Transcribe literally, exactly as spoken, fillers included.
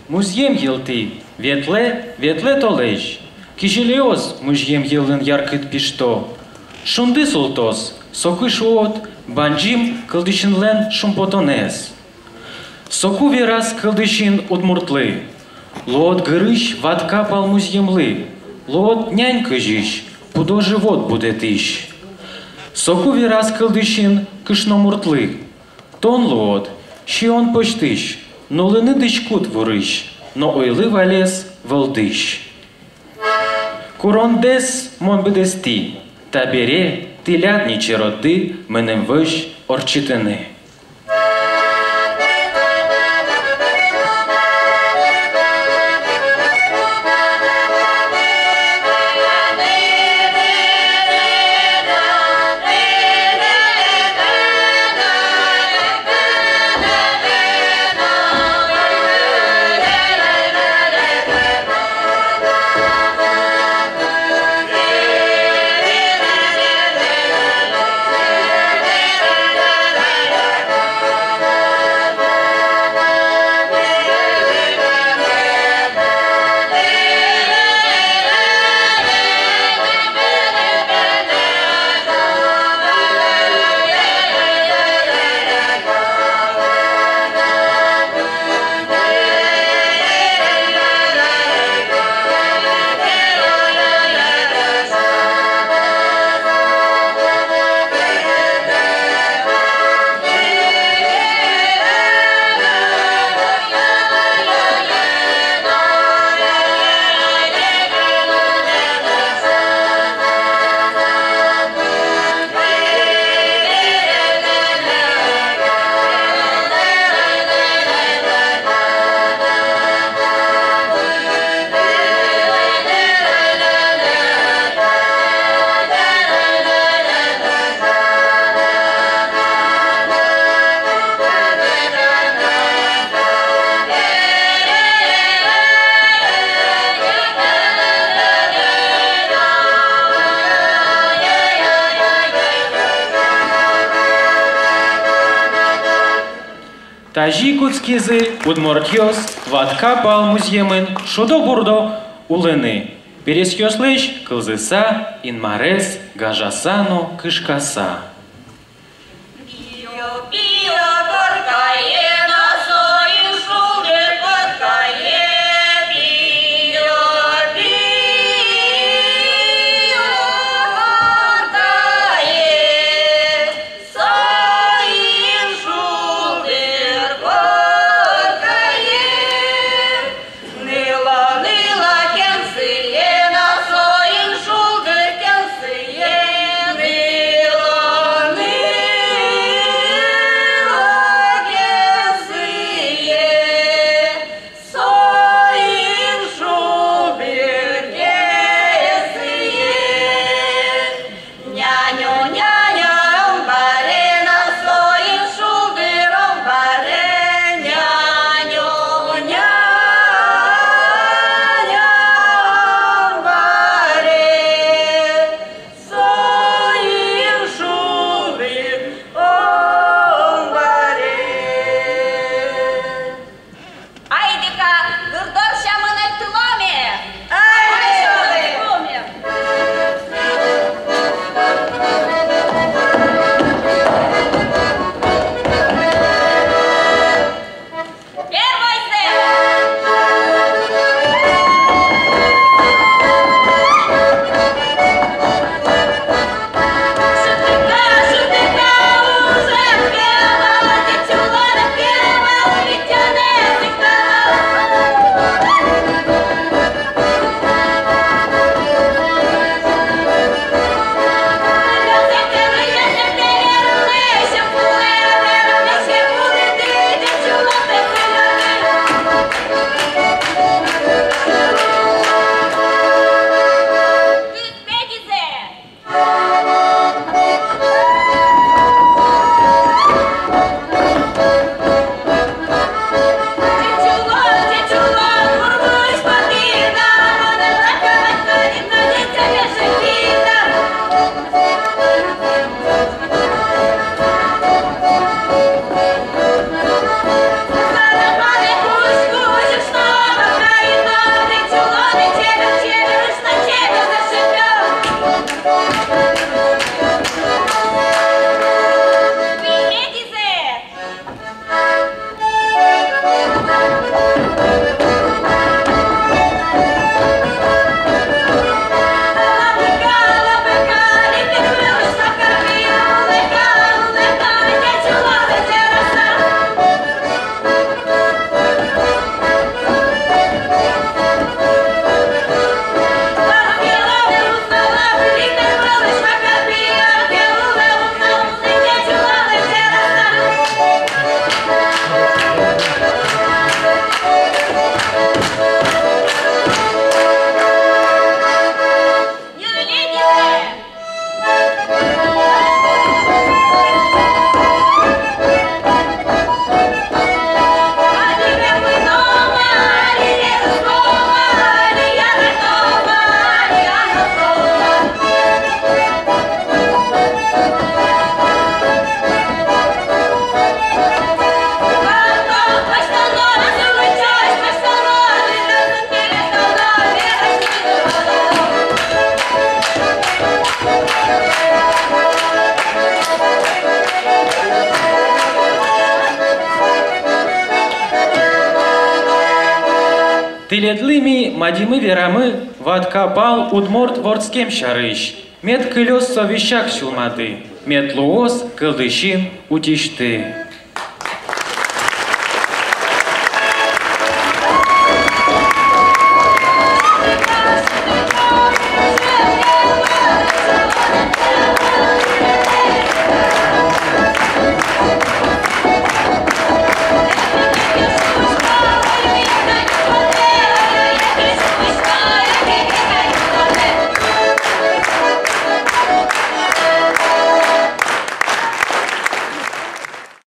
Музъем йылтӥ, ветлэ, ветлэ толэзь. Кизилиос музъем йылын яркыт пишто. Шунды султоз, соку шуод, бадӟым кылдӥсинлэн шумпотонэз. Соку вераз кылдӥсин удмуртлы: луод гырысь Ватка пал музъемлы, луод нянь кызись, пудо-живот будэтӥсь. Соку вераз кылдӥсин кышномуртлы: тон луод сиён пӧзьтӥсь, нуллыны дӥськут вурысь, но уйлы валес вӧлдӥсь. Курондэс мон быдэстӥ, табере тӥляд ни черодды мыным вӧсь ортчытыны. Тазьы кутскизы удмуртъёс Ватка пал музъемын шудо-бурдо улыны, пересъёслэсь кылзыса, Инмарез гажаса но кышкаса. Тӥледлы ми мадимы-верамы Ватка пал удмурт вордскем сярысь. Мед кылёз со весяк сюлмады, мед луоз кылдӥсьын утисьты.